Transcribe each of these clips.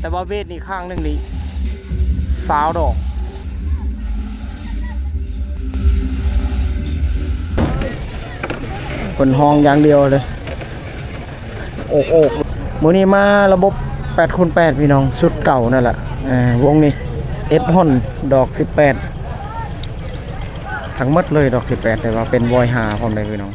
ແຕ່ວ່າເວດນີ້ຂ້າງໜຶ່ງນີ້ຊາວດອກ ເພິ່ນຮ້ອງຢ່າງດຽວເລີຍ ໂອກໆ. ມື້ນີ້ມາລະບົບແປດຄູນແປດ ພີ່ນ້ອງ ຊຸດເກົ່ານັ້ນແຫຼະ ເອີ ວົງນີ້ ເອັຟຮອນ ດອກສິບແປດ ທັງໝົດເລີຍ ດອກສິບແປດ ແຕ່ວ່າເປັນວອຍຫ້າພ້ອມເດ້ ພີ່ນ້ອງ.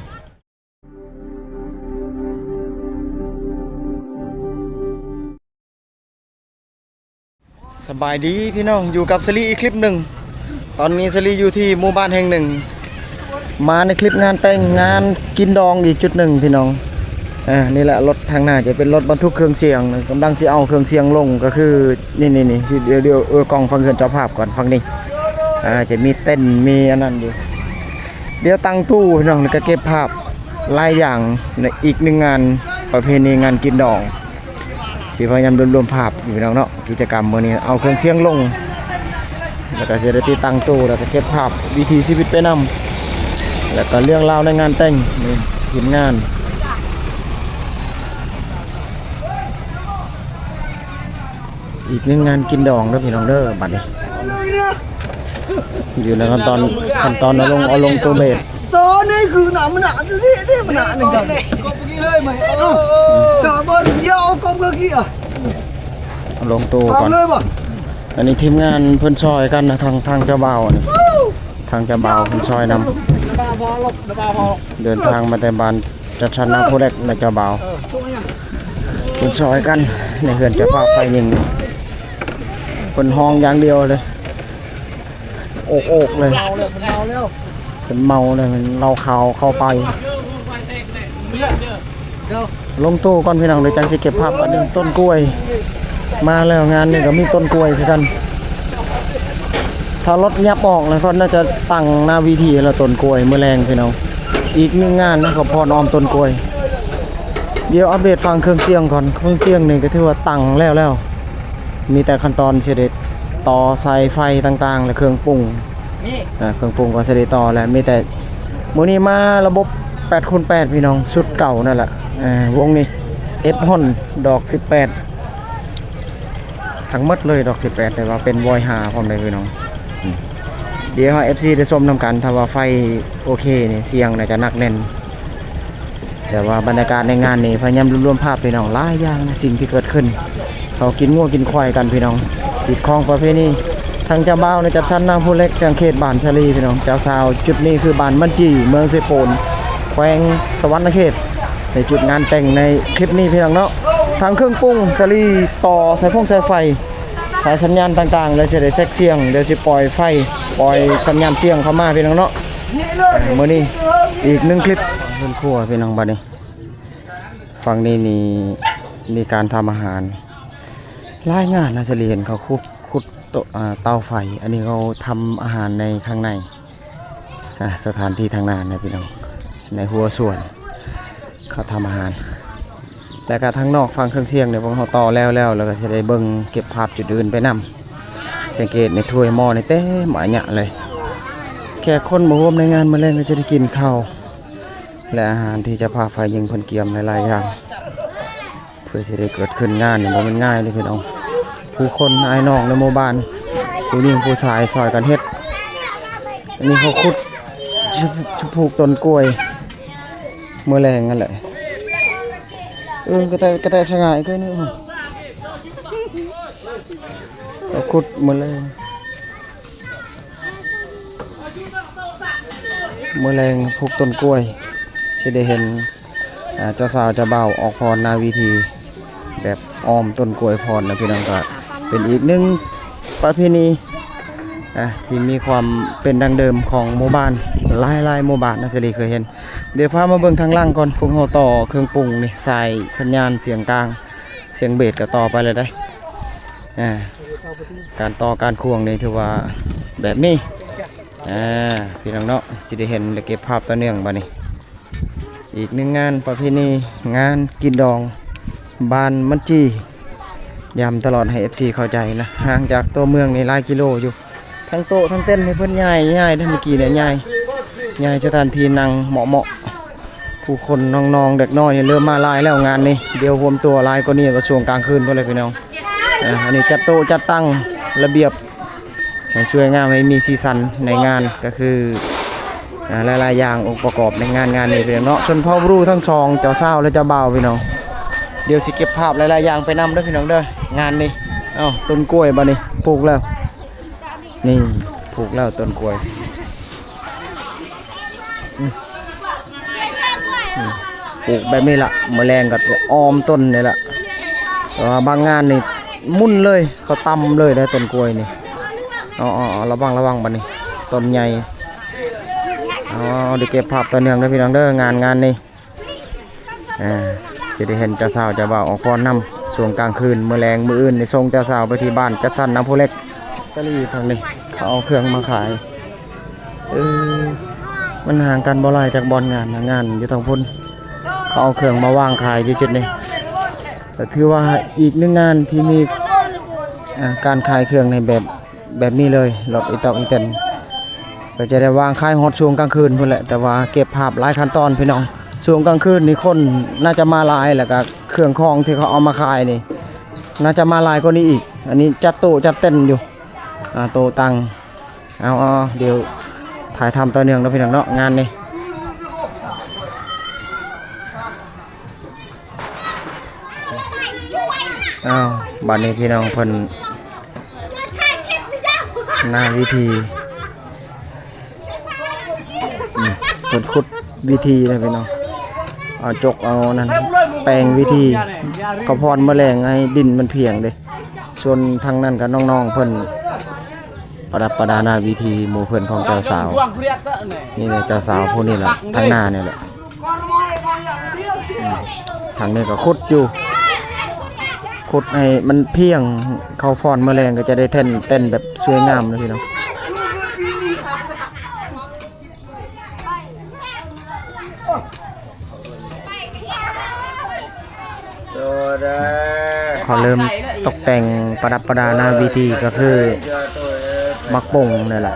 ສະບາຍດີພີ່ນ້ອງ ຢູ່ກັບສາລີອີກຄລິບໜຶ່ງ. ຕອນນີ້ສາລີຢູ່ທີ່ໝູ່ບ້ານແຫ່ງໜຶ່ງ ມາໃນຄລິບງານແຕ່ງ ງານກິນດອງອີກຈຸດໜຶ່ງພີ່ນ້ອງ. ເອີ ນີ້ແຫຼະ ລົດທາງໜ້າຈະເປັນລົດບັນທຸກເຄື່ອງສຽງ ກຳລັງຊິເອົາເຄື່ອງສຽງລົງ ກໍຄື ນີ້ໆໆ ດຽວ ດຽວ ເອີ ກ້ອງຝັ່ງເຮືອນເຈົ້າພາບກ່ອນ ຝັ່ງນີ້ ເອີ ຈະມີເຕັນ ມີອັນນັ້ນຢູ່. ດຽວຕັ້ງຕູ້ພີ່ນ້ອງ ແລ້ວກໍເກັບພາບຫຼາຍຢ່າງ ໃນອີກໜຶ່ງງານປະເພນີງານກິນດອງ ຊິພະຍາຍາມລວບລວມພາບຢູ່ພີ່ນ້ອງເນາະ. ກິດຈະກຳມື້ນີ້ເອົາເຄື່ອງສຽງລົງ ແລ້ວກໍຊິໄດ້ຕິດຕັ້ງຕູ້ ແລ້ວກໍເກັບພາບວິຖີຊີວິດໄປນຳ ແລ້ວກໍເລື່ອງລາວໃນງານແຕ່ງ ທີມງານ. ອີກໜຶ່ງງານກິນດອງເດີພີ່ນ້ອງເດີ ບັດນີ້ຢູ່ໃນຂັ້ນຕອນ ຂັ້ນຕອນເອົາລົງ ເອົາລົງໂຕເບດ. ໂຕນີ້ຄືນ້ຳມັນນະ ທີ່ ທີ່ມັນນະ ນີ້ກໍ ກໍເມື່ອກີ້ເລີຍ ຈະບໍ່ເອົາກໍເມື່ອກີ້ອະ ເອົາລົງໂຕກ່ອນເລີຍບໍ່. ອັນນີ້ທີມງານເພິ່ນຊ່ອຍກັນນະ ທາງ ທາງເຈົ້າບ່າວນີ້ ທາງເຈົ້າບ່າວເພິ່ນຊ່ອຍນຳ ເດີນທາງມາແຕ່ບ້ານ ຈັດສັນນາຜູ້ເລັກ ແລະ ເຈົ້າບ່າວ ເອີ ເພິ່ນຊ່ອຍກັນໃນເຮືອນເຈົ້າພາບຝ່າຍຍິງ. ເພິ່ນຮ້ອງຢ່າງດຽວເລີຍ ໂອກໆເລີຍ ເມົາແລ້ວ ເພິ່ນເມົາແລ້ວ ເພິ່ນເຫຼົ້າແລ້ວ ເຫຼົ້າເຫຼົ້າເຂົ້າ ເຂົ້າໄປ. ລົງຕູ້ກ່ອນພີ່ນ້ອງ ດຽວຈັ່ງຊິເກັບພາບ. ອັນນີ້ຕົ້ນກ້ວຍມາແລ້ວ ງານນີ້ກໍມີຕົ້ນກ້ວຍຄືກັນ. ຖ້າລົດຫຍັບອອກແລ້ວ ເຂົາໜ້າຈະຕັ້ງໜ້າເວທີແລ້ວ ຕົ້ນກ້ວຍມື້ແລງພີ່ນ້ອງ. ອີກໜຶ່ງງານນະ ເຂົາຟ້ອນອ້ອມຕົ້ນກ້ວຍ. ດຽວອັບເດດຟັງເຄື່ອງສຽງກ່ອນ. ເຄື່ອງສຽງນີ້ກໍຖືວ່າຕັ້ງແລ້ວແລ້ວ ມີແຕ່ຂັ້ນຕອນຊິໄດ້ຕໍ່ສາຍໄຟຕ່າງໆ ແລະ ເຄື່ອງປຸງ ອ່າ ເຄື່ອງປຸງກໍຊິໄດ້ຕໍ່ແລ້ວ. ມີແຕ່ມື້ນີ້ມາລະບົບແປດຄູນແປດ ພີ່ນ້ອງ ຊຸດເກົ່ານັ້ນແຫຼະ. ອ່າ ວົງນີ້ ເອັຟຮອນ ດອກສິບແປດ ທັງໝົດເລີຍ ດອກສິບແປດ ແຕ່ວ່າເປັນວອຍຫ້າພ້ອມເດ້ ພີ່ນ້ອງ. ອືມ ດຽວໃຫ້ເອັຟຊີໄດ້ຊົມນຳກັນ ຖ້າວ່າໄຟໂອເຄນີ້ ສຽງໜ້າຈະໜັກແໜ້ນ. ແຕ່ວ່າບັນຍາກາດໃນງານນີ້ ພະຍາຍາມລວບລວມພາບ ພີ່ນ້ອງ ຫຼາຍຢ່າງນະ ສິ່ງທີ່ເກີດຂຶ້ນ. ເຂົາກິນງົວກິນຄວາຍກັນ ພີ່ນ້ອງ ຮີດຄອງປະເພນີ. ທາງເຈົ້າບ່າວໃນຈັດສັນນາຜູ້ເລັກ ທາງເຂດບ້ານສາລີ ພີ່ນ້ອງ. ເຈົ້າສາວຈຸດນີ້ຄືບ້ານມັນຈີ ເມືອງເຊໂປນ ແຂວງສະຫວັນນະເຂດ ໃນຈຸດງານແຕ່ງໃນຄລິບນີ້ ພີ່ນ້ອງເນາະ. ທາງເຄື່ອງປຸງສາລີ ຕໍ່ສາຍຟົງສາຍໄຟ ສາຍສັນຍານຕ່າງໆ ແລ້ວຊິໄດ້ເຊັກສຽງ ດຽວຊິປ່ອຍໄຟ ປ່ອຍສັນຍານສຽງເຂົ້າມາ ພີ່ນ້ອງເນາະ. ມື້ນີ້ອີກໜຶ່ງຄລິບເຮືອນຄົວ ພີ່ນ້ອງ. ບັດນີ້ຝັ່ງນີ້ນີ້ມີການທຳອາຫານຫຼາຍງານນະ ສາລີເຫັນເຂົາຂຸດ ຂຸດໂຕ ອ່າ ເຕົາໄຟ. ອັນນີ້ເຂົາທຳອາຫານໃນຂ້າງໃນ ອ່າ ສະຖານທີ່ທາງໜ້ານະ ພີ່ນ້ອງ ໃນຮົ້ວສວນເຂົາທຳອາຫານ. ແລ້ວກະທາງນອກຝັ່ງເຄື່ອງສຽງນີ້ ພວກເຮົາຕໍ່ແລ້ວແລ້ວ ແລ້ວກະຊິໄດ້ເບິ່ງເກັບພາບຈຸດອື່ນໄປນຳ. ສັງເກດໃນຖ້ວຍໝໍ້ນີ້ເຕັມອາຍະເລີຍ. ແຂກຄົນມາຮ່ວມໃນງານມື້ແລງກໍຈະໄດ້ກິນເຂົ້າ ແລະ ອາຫານທີ່ເຈົ້າພາບຝ່າຍຍິງເພິ່ນກຽມຫຼາຍໆຢ່າງ ເພື່ອຊິໄດ້ເກີດຂຶ້ນງານນີ້ບໍ່ແມ່ນງ່າຍເດ້ພີ່ນ້ອງ. ຜູ້ຄົນອ້າຍນ້ອງໃນໝູ່ບ້ານ ຜູ້ຍິງຜູ້ຊາຍຊ່ອຍກັນເຮັດ. ອັນນີ້ເຂົາຂຸດ ຈະ ຈະຜູກຕົ້ນກ້ວຍ ມື້ແລງນັ້ນແຫຼະ. ເອີ ກະແຕ ກະແຕສະຫງ່າຍເກີນນີ້ ກໍຂຸດມື້ແລງ ມື້ແລງຜູກຕົ້ນກ້ວຍ ຊິໄດ້ເຫັນ ອ່າ ເຈົ້າສາວເຈົ້າບ່າວອອກຟ້ອນໜ້າເວທີ ແບບອ້ອມຕົ້ນກ້ວຍຟ້ອນນະ ພີ່ນ້ອງ. ກະເປັນອີກໜຶ່ງປະເພນີ ອ່າ ທີ່ມີຄວາມເປັນດັ້ງເດີມຂອງໝູ່ບ້ານ ຫຼາຍໆໝູ່ບ້ານນະ ສາລີເຄີຍເຫັນ. ດຽວພາມາເບິ່ງທາງຫຼັງກ່ອນ ພວກເຮົາຕໍ່ເຄື່ອງປຸງນີ້ ສາຍສັນຍານສຽງກາງ ສຽງເບດກໍຕໍ່ໄປແລ້ວເດ້. ອ່າ ການຕໍ່ການຂວງນີ້ຖືວ່າແບບນີ້ ອ່າ ພີ່ນ້ອງເນາະ ຊິໄດ້ເຫັນ ແລະ ເກັບພາບຕໍ່ເນື່ອງ. ບັດນີ້ອີກໜຶ່ງງານປະເພນີ ງານກິນດອງ ບ້ານມັນຈີ ຢ້ຳຕະຫຼອດໃຫ້ເອັຟຊີເຂົ້າໃຈນະ ຫ່າງຈາກຕົວເມືອງນີ້ຫຼາຍກິໂລຢູ່. ທັງໂຕະທັງເຕັນໃຫ້ເພິ່ນຍ້າຍ ຍ້າຍເດ້ ເມື່ອກີ້ນີ້ຍ້າຍ ຍ້າຍສະຖານທີ່ນັ່ງເໝາະໆ. ຜູ້ຄົນນ້ອງໆເດັກນ້ອຍເລີ່ມມາຫຼາຍແລ້ວງານນີ້ ດຽວຮວມຕົວຫຼາຍກວ່ານີ້ກະຊ່ວງກາງຄືນພຸ້ນແຫຼະພີ່ນ້ອງ. ອ່າ ອັນນີ້ຈັດໂຕະຈັດຕັ່ງລະບຽບໃຫ້ສວຍງາມ ໃຫ້ມີສີສັນໃນງານ ກໍຄື ອ່າ ຫຼາຍໆຢ່າງອົງປະກອບໃນງານ ງານນີ້ເນາະ. ຊົນເຜົ່າບຣູທັງສອງ ເຈົ້າສາວ ແລະ ເຈົ້າບ່າວ ພີ່ນ້ອງ. ດຽວຊິເກັບພາບຫຼາຍໆຢ່າງໄປນຳເດີພີ່ນ້ອງເດີ ງານນີ້. ເອົ້າ ຕົ້ນກ້ວຍບາດນີ້ ປູກແລ້ວ ນີ້ ປູກແລ້ວຕົ້ນກ້ວຍ. ອືມ ອືມ ປູກແບບນີ້ລະ ມື້ແລງກໍຈະອ້ອມຕົ້ນນີ້ລະ. ແຕ່ວ່າບາງງານນີ້ໝຸ່ນເລີຍ ເຂົາຕຳເລີຍເດ້ຕົ້ນກ້ວຍນີ້. ເອົາ ເອົາ ເອົາ ລະວັງ ລະວັງບາດນີ້ ຕົ້ນໃຫຍ່. ອໍ ໄດ້ເກັບພາບຕໍ່ເນື່ອງເດີພີ່ນ້ອງເດີ ງານ ງານນີ້. ອ່າ ຊິໄດ້ເຫັນເຈົ້າສາວເຈົ້າບ່າວອອກຟ້ອນນຳຊ່ວງກາງຄືນ. ມື້ແລງມື້ອື່ນນີ້ສົ່ງເຈົ້າສາວໄປທີ່ບ້ານຈັດສັນນ້ຳຜູ້ເຫຼັກ. ຕະຫຼີ່ຝັ່ງນີ້ເຂົາເອົາເຄື່ອງມາຂາຍ. ເອີ ມັນຫ່າງກັນບໍ່ຫຼາຍຈາກບ່ອນງານນະ ງານຢູ່ທາງພຸ້ນ ເຂົາເອົາເຄື່ອງມາວາງຂາຍຢູ່ຈຸດນີ້. ກໍຖືວ່າອີກໜຶ່ງງານທີ່ມີ ອ່າ ການຂາຍເຄື່ອງໃນແບບ ແບບນີ້ເລີຍ ລົດອີຕອກອີແຕນ ກໍຈະໄດ້ວາງຂາຍຮອດຊ່ວງກາງຄືນພຸ້ນແຫຼະ. ແຕ່ວ່າເກັບພາບຫຼາຍຂັ້ນຕອນພີ່ນ້ອງ ຊ່ວງກາງຄືນນີ້ຄົນໜ້າຈະມາຫຼາຍ ແລ້ວກໍເຄື່ອງຂອງທີ່ເຂົາເອົາມາຂາຍນີ້ໜ້າຈະມາຫຼາຍກວ່ານີ້ອີກ. ອັນນີ້ຈັດໂຕະຈັດເຕັນຢູ່ ອ່າ ໂຕະຕັ່ງ. ເອົາ ເອົາ ດຽວຖ່າຍທຳຕໍ່ເນື່ອງເນາະພີ່ນ້ອງເນາະ ງານນີ້. ອ້າວ ບາດນີ້ພີ່ນ້ອງເພິ່ນ ໜ້າເວທີ ອືມ ເພິ່ນຂຸດເວທີນະພີ່ນ້ອງ ເອົາຈົກເອົານັ້ນແປງເວທີ ເຂົາພອນມາແລງໃຫ້ດິນມັນພຽງເດ້. ສ່ວນທາງນັ້ນກໍນ້ອງໆເພິ່ນ ປະດັບປະດາໜ້າເວທີ ໝູ່ເພື່ອນຂອງເຈົ້າສາວ. ນີ້ແຫຼະເຈົ້າສາວຜູ້ນີ້ແຫຼະ ທາງໜ້ານີ້ແຫຼະ. ອືມ ທາງນີ້ກໍຂຸດຢູ່ ຂຸດໃຫ້ມັນພຽງ ເຂົາພອນມື້ແລງກໍຈະໄດ້ແທ່ນເຕັ້ນແບບສວຍງາມເນາະພີ່ນ້ອງ. ເຂົາເລີ່ມຕົກແຕ່ງປະດັບປະດາໜ້າເວທີ ກໍຄືໝາກໂປ່ງນີ້ແຫຼະ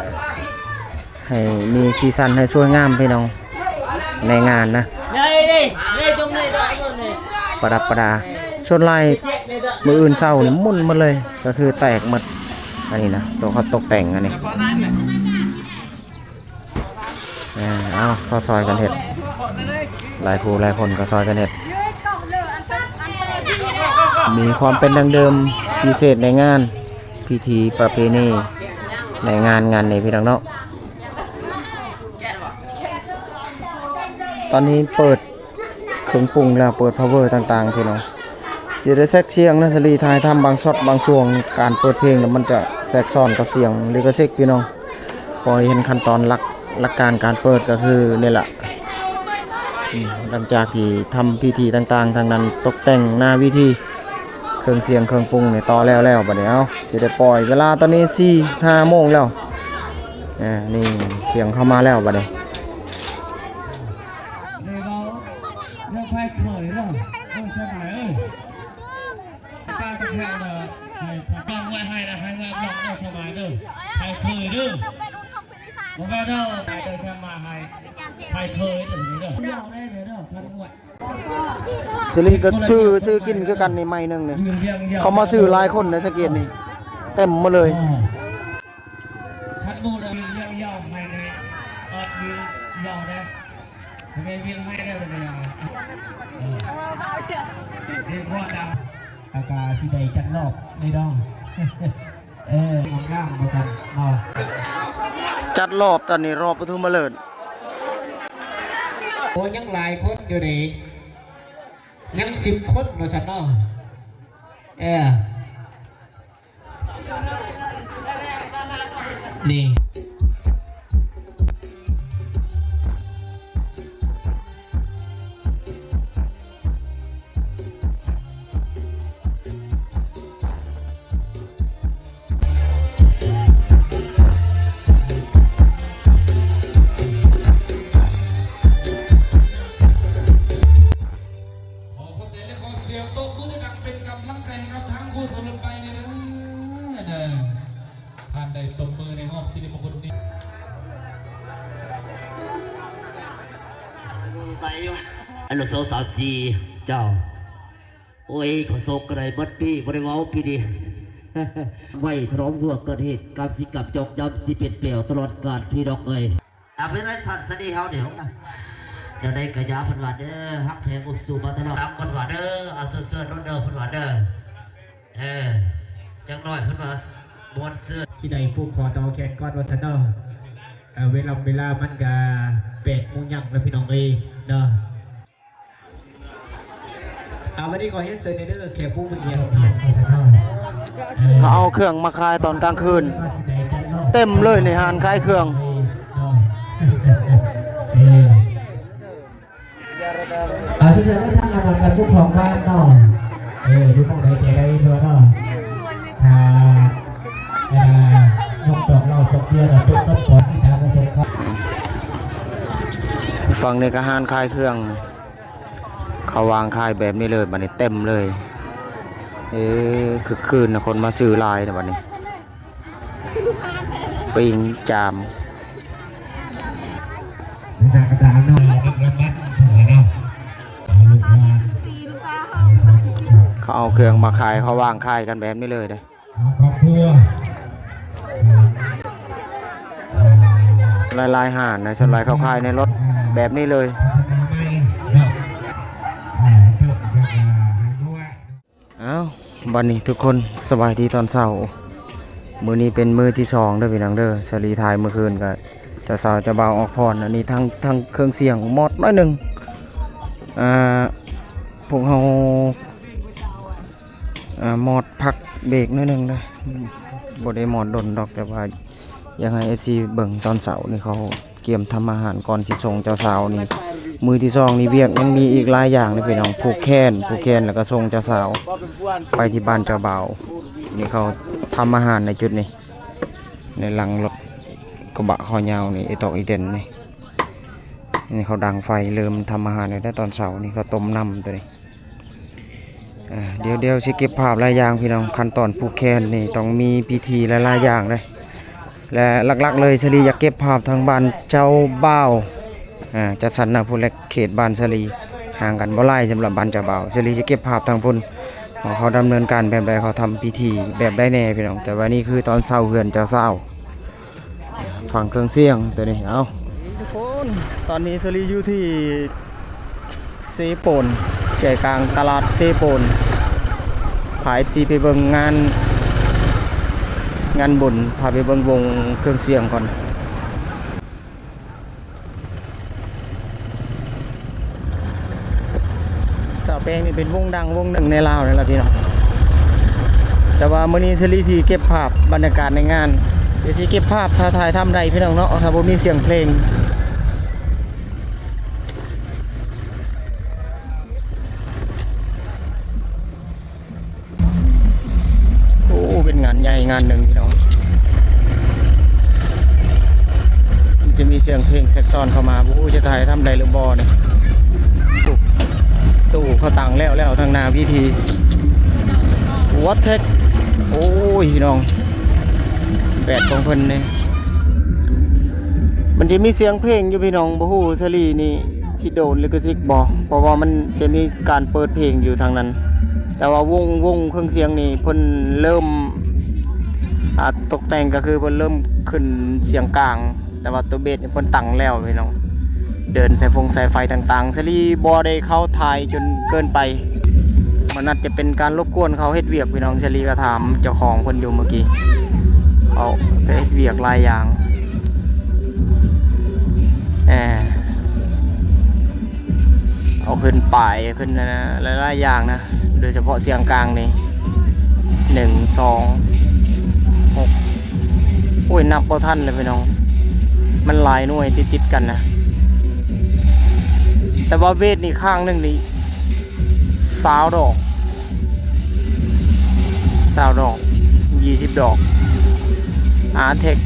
ໃຫ້ມີສີສັນໃຫ້ສວຍງາມພີ່ນ້ອງ ໃນງານນະ ປະດັບປະດາ. ສ່ວນຫຼາຍມື້ອື່ນເຊົ້ານີ້ໝຸ່ນໝົດເລີຍ ກໍຄືແຕກໝົດ. ອັນນີ້ນະ ໂຕເຂົາຕົກແຕ່ງອັນນີ້ ເອີ ເອົາ ກໍຊ່ອຍກັນເຮັດ ຫຼາຍຜູ້ຫຼາຍຄົນກໍຊ່ອຍກັນເຮັດ ມີຄວາມເປັນດັ້ງເດີມພິເສດໃນງານ ພິທີປະເພນີໃນງານ ງານນີ້ພີ່ນ້ອງເນາະ. ຕອນນີ້ເປີດເຄື່ອງປຸງແລ້ວ ເປີດພາວເວີຕ່າງໆ ພີ່ນ້ອງ. ຊິໄດ້ແຊັກສຽງນະ ສາລີຖ່າຍທຳບາງຊັອດບາງຊ່ວງ ການເປີດເພງນະ ມັນຈະແຊກຊ້ອນກັບສຽງລິຂະສິດພີ່ນ້ອງ. ພໍໃຫ້ເຫັນຂັ້ນຕອນຫຼັກ ຫຼັກການການເປີດກໍຄືນີ້ລະ ອືມ ຫຼັງຈາກທີ່ທຳພິທີຕ່າງໆ ທາງນັ້ນຕົກແຕ່ງໜ້າເວທີ ເຄື່ອງສຽງເຄື່ອງປຸງນີ້ຕໍ່ແລ້ວແລ້ວ ບັດນີ້ເອົາ ຊິໄດ້ປ່ອຍ ເວລາຕອນນີ້ສີ່ຫ້າໂມງແລ້ວ. ອ່າ ນີ້ສຽງເຂົ້າມາແລ້ວບັດນີ້. ເດີເວົ້າເລື່ອງໄພເຂີຍເດີ ເອີ ສະບາຍເອີຍ ການໄປແຂ່ງເດີ ໃຫ້ຟັງໄວ້ໃຫ້ນະ ໃຫ້ແວບລອງເດີ ສະບາຍເດີ ໄພເຂີຍເດີ ບໍ່ແມ່ນເດີ ໄປເດີ ສະບາຍໃຫ້ໄພເຂີຍເດີ ເດີ ເດີ ເດີ ຄັນງວດ ສາລີກໍຊື້ ຊື້ກິນຄືກັນນີ້ ໄມ້ໜຶ່ງນີ້ ເຂົາມາຊື້ຫຼາຍຄົນໃນສະເກດນີ້ ເຕັມໝົດເລີຍ. ຄັນໝູ່ລຽງຍາວໃຫ້ແດ່ ອອດວຽງຍາວແດ່ ແມ່ວຽງໃຫ້ແດ່ ເອີ ວຽງຮອດດາວ ອາກາຊິໄດ້ຈັດລອບໃນດອງ ເອີ ງາມໆ ວ່າຊັ້ນເນາະ ຈັດລອບຕອນນີ້ ລອບປະທຸມມະເລີດ. ໂອ້ ຍັງຫຼາຍຄົນຢູ່ເດ ຍັງສິບຄົນວ່າຊັ້ນເນາະ ເອີ. ນີ້ ຂໍຂອບໃຈ ແລະ ຂໍສຽງຕົບມືດັງເປັນກຳລັງໃຈໃຫ້ກັບທາງຄູ່ສົມລົດໄຟແດ່ເດີ ເດີ ທ່ານໄດ້ຕົບມືໃນຮອບສິລິມຸງຄຸນນີ້ ໄປຢູ່ ອັນລະສອງສາມສີ່ ເຈົ້າ ໂອ້ຍ ເຂົາສົກກໍໄດ້ເບິດປີ ບໍ່ໄດ້ເວົ້າປີນີ້ ໄວ້ຖະຫຼອມຫົວເກີດເຫດ ກຳສິກຳຈອງຈຳ ຊິເປັນແປວຕະຫຼອດການ ພີ່ນ້ອງເອີຍ. ເອົາເປັນວ່າທ່ານສະເໜ່ເຮົານີ້ ແນວໃດກໍຢ່າເພິ່ນວ່າເດີ ຮັກແພງອົບຊູມາຕະຫຼອດ ຕາມເພິ່ນວ່າເດີ ເອົາເຊີນໆ ໂລດເດີ ເພິ່ນວ່າເດີ. ເອີ ຈັກໜ້ອຍເພິ່ນວ່າມ່ວນຊື່ນ ຊິໄດ້ຜູກຄໍຕໍ່ແຂນກ່ອນວ່າຊັ້ນເນາະ. ເອີ ເວລາ ເວລາມັນກະແປດໂມງຍັງແລ້ວ ພີ່ນ້ອງເອີຍເນາະ. ອ່າ ວັນນີ້ຂໍຮຽນເຊີນເດີ ແຂກຜູ້ມີກຽດ ເຂົາເອົາເຄື່ອງມາຂາຍຕອນກາງຄືນ ເຕັມເລີຍໃນຮ້ານຂາຍເຄື່ອງ. ເອີ ອ່າ ຊິເຊີນໄວ້ທາງລາງວັນກັນຜູ້ຂອງບ້ານເນາະ. ເອີ ຢູ່ໝ່ອງໃດແຈໃດຕົວເນາະ. ຖ້າ ອ່າ ຍົກດອກເຫຼົ້າດອກເບຍເນາະ ເປັນຕົ້ນປອນທີ່ທາງກະຊວງເຂົາ ຝັ່ງນີ້ກໍຮ້ານຂາຍເຄື່ອງ ເຂົາວາງຂາຍແບບນີ້ເລີຍ ບັດນີ້ເຕັມເລີຍ. ເອີ ຄຶກຄື້ນນະ ຄົນມາຊື້ຫຼາຍນະບັດນີ້. ປີ້ງຈາມ ເຂົາເອົາເຄື່ອງມາຂາຍ ເຂົາວາງຂາຍກັນແບບນີ້ເລີຍເດ້. ຄອບຄົວ ຫຼາຍໆຮ້ານນະ ສ່ວນຫຼາຍເຂົາຂາຍໃນລົດແບບນີ້ເລີຍ. ເອົ້າ ບັດນີ້ທຸກຄົນ ສະບາຍດີຕອນເຊົ້າ. ມື້ນີ້ເປັນມື້ທີສອງເດີພີ່ນ້ອງເດີ. ສາລີຖ່າຍມື້ຄືນກະເຈົ້າສາວເຈົ້າບ່າວອອກພອນ. ອັນນີ້ທັງ ທັງເຄື່ອງສຽງມອດໜ້ອຍໜຶ່ງ. ອ່າ ພວກເຮົາ ອ່າ ມອດພັກເບກໜ້ອຍໜຶ່ງເດີ. ບໍ່ໄດ້ມອດດົນດອກ ແຕ່ວ່າ ຢາກໃຫ້ເອັຟຊີເບິ່ງຕອນເຊົ້ານີ້ ເຂົາກຽມທຳອາຫານກ່ອນຊິສົ່ງເຈົ້າສາວນີ້. ມື້ທີສອງນີ້ວຽກຍັງມີອີກຫຼາຍຢ່າງເດ້ພີ່ນ້ອງ. ຜູກແຂນ ຜູກແຂນ ແລ້ວກໍສົ່ງເຈົ້າສາວໄປທີ່ບ້ານເຈົ້າບ່າວນີ້. ເຂົາທຳອາຫານໃນຈຸດນີ້ ໃນຫຼັງລົດກະບະຄໍຍາວນີ້ ອີຕອກອີເດັນນີ້. ນີ້ເຂົາດັງໄຟເລີ່ມທຳອາຫານແລ້ວເດີ ຕອນເຊົ້ານີ້ເຂົາຕົ້ມນ້ຳຕົວນີ້. ອ່າ ດຽວ ດຽວຊິເກັບພາບຫຼາຍຢ່າງພີ່ນ້ອງ. ຂັ້ນຕອນຜູກແຂນນີ້ຕ້ອງມີພິທີຫຼາຍໆຢ່າງເດ້ ແລະ ຫຼັກໆເລີຍ ສາລີຢາກເກັບພາບທາງບ້ານເຈົ້າບ່າວ. ອ່າ ຈັດສັນນະ ຜູ້ແລກເຂດບ້ານສາລີ ຫ່າງກັນບໍ່ຫຼາຍສຳລັບບ້ານເຈົ້າບ່າວ. ສາລີຊິເກັບພາບທາງພຸ້ນ ວ່າເຂົາດຳເນີນການແບບໃດ ເຂົາທຳພິທີແບບໃດແດ່ພີ່ນ້ອງ. ແຕ່ວ່ານີ້ຄືຕອນເຊົ້າເຮືອນເຈົ້າສາວ. ຝັ່ງເຄື່ອງສຽງຕົວນີ້. ເອົ້າ ທຸກຄົນ ຕອນນີ້ສາລີຢູ່ທີ່ເຊໂປນ ໃຈກາງຕະຫຼາດເຊໂປນ. ພາເອັຟຊີໄປເບິ່ງງານ ງານບຸນ ພາໄປເບິ່ງວົງເຄື່ອງສຽງກ່ອນ. ສາວແປ້ງນີ້ເປັນວົງດັງວົງໜຶ່ງໃນລາວນີ້ລະພີ່ນ້ອງ. ແຕ່ວ່າມື້ນີ້ສາລີຊິເກັບພາບບັນຍາກາດໃນງານ. ດຽວຊິເກັບພາບຖ້າຖ່າຍທຳໄດ້ພີ່ນ້ອງເນາະ ຖ້າບໍ່ມີສຽງເພງ. ໂອ້ ເປັນງານໃຫຍ່ງານໜຶ່ງພີ່ນ້ອງ. ມັນຈະມີສຽງເພງແຊກຊ້ອນເຂົ້າມາ ບໍ່ຮູ້ຈະຖ່າຍທຳໄດ້ຫຼືບໍ່ນີ້. ໂອ້ ຕູ້ເຂົາຕັ້ງແລ້ວ ແລ້ວທາງໜ້າເວທີ. What the heck. ໂອ້ຍ ພີ່ນ້ອງ ແບດຂອງເພິ່ນນີ້ ມັນຈະມີສຽງເພງຢູ່ພີ່ນ້ອງ. ບໍ່ຮູ້ສາລີນີ້ ຊິໂດນລິຂະສິດບໍ່ ເພາະວ່າມັນຈະມີການເປີດເພງຢູ່ທາງນັ້ນ. ແຕ່ວ່າວົງ ວົງເຄື່ອງສຽງນີ້ເພິ່ນເລີ່ມ ອ່າ ຕົກແຕ່ງ ກໍຄືເພິ່ນເລີ່ມຂຶ້ນສຽງກາງ ແຕ່ວ່າໂຕເບສນີ້ເພິ່ນຕັ້ງແລ້ວພີ່ນ້ອງ. ເດີນສາຍຟົງສາຍໄຟຕ່າງໆ ສາລີບໍ່ໄດ້ເຂົ້າຖ່າຍຈົນເກີນໄປ. ມັນອາດຈະເປັນການລົບກວນເຂົາເຮັດວຽກພີ່ນ້ອງ. ສາລີກໍຖາມເຈົ້າຂອງເພິ່ນຢູ່ເມື່ອກີ້ ເຂົາເຮັດວຽກຫຼາຍຢ່າງ ເອີ ເອົາຂຶ້ນປ້າຍ ຂຶ້ນອັນນະ ຫຼາຍໆຢ່າງນະ. ໂດຍສະເພາະສຽງກາງນີ້ ໜຶ່ງ ສອງ ຫົກ ໂອ້ຍ ນັບບໍ່ທັນເລີຍພີ່ນ້ອງ ມັນຫຼາຍໜ່ວຍຕິດໆກັນນະ. ແຕ່ວ່າເບສນີ້ຂ້າງໜຶ່ງນີ້ ຊາວດອກ ຊາວດອກ ຊາວດອກ ຊາວດອກ ຊາວດອກ ຊາວດອກ.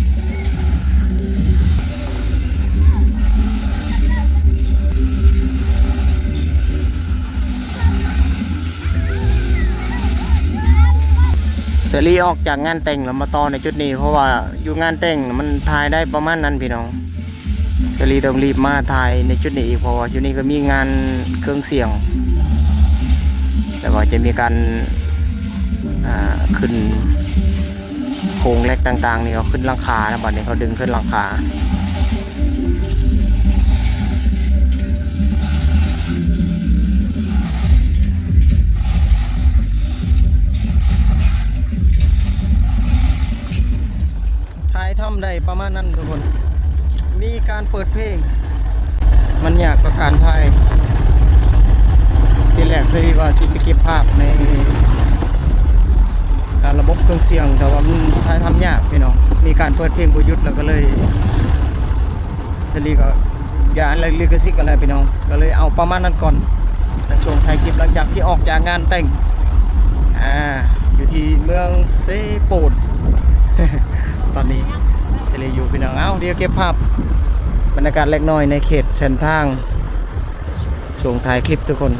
ສາລີອອກຈາກງານແຕ່ງແລ້ວມາຕໍ່ໃນຈຸດນີ້ ເພາະວ່າຢູ່ງານແຕ່ງມັນຖ່າຍໄດ້ປະມານນັ້ນພີ່ນ້ອງ. ສາລີຕ້ອງລີບມາຖ່າຍໃນຈຸດນີ້ອີກ ເພາະວ່າຈຸດນີ້ກໍມີງານເຄື່ອງສຽງ ແຕ່ວ່າຈະມີການ ອ່າ ຂຶ້ນໂຄງເຫຼັກຕ່າງໆນີ້ ເຂົາຂຶ້ນຫຼັງຄາແລ້ວ ບັດນີ້ເຂົາດຶງຂຶ້ນຫຼັງຄາ. ຖ່າຍທຳໄດ້ປະມານນັ້ນທຸກຄົນ ມີການເປີດເພງ ມັນຍາກຕໍ່ການຖ່າຍ. ທີແລກສະລີວ່າຊິໄປເກັບພາບໃນ ອ່າ ລະບົບເຄື່ອງສຽງ ແຕ່ວ່າມັນຖ່າຍທຳຍາກພີ່ນ້ອງ ມີການເປີດເພງບໍ່ຢຸດ ແລ້ວກໍເລີຍ ສະລີກໍຢ້ານລິຂະສິດຫັ້ນແຫຼະພີ່ນ້ອງ ກໍເລີຍເອົາປະມານນັ້ນກ່ອນ ໃນຊ່ວງທ້າຍຄລິບ ຫຼັງຈາກທີ່ອອກຈາກງານແຕ່ງ ອ່າ ຢູ່ທີ່ເມືອງເຊໂປນ ຕອນນີ້ສະລີຢູ່ພີ່ນ້ອງ. ເອົາ ດຽວເກັບພາບບັນຍາກາດເລັກນ້ອຍໃນເຂດເສັ້ນທາງ ຊ່ວງທ້າຍຄລິບທຸກຄົນ.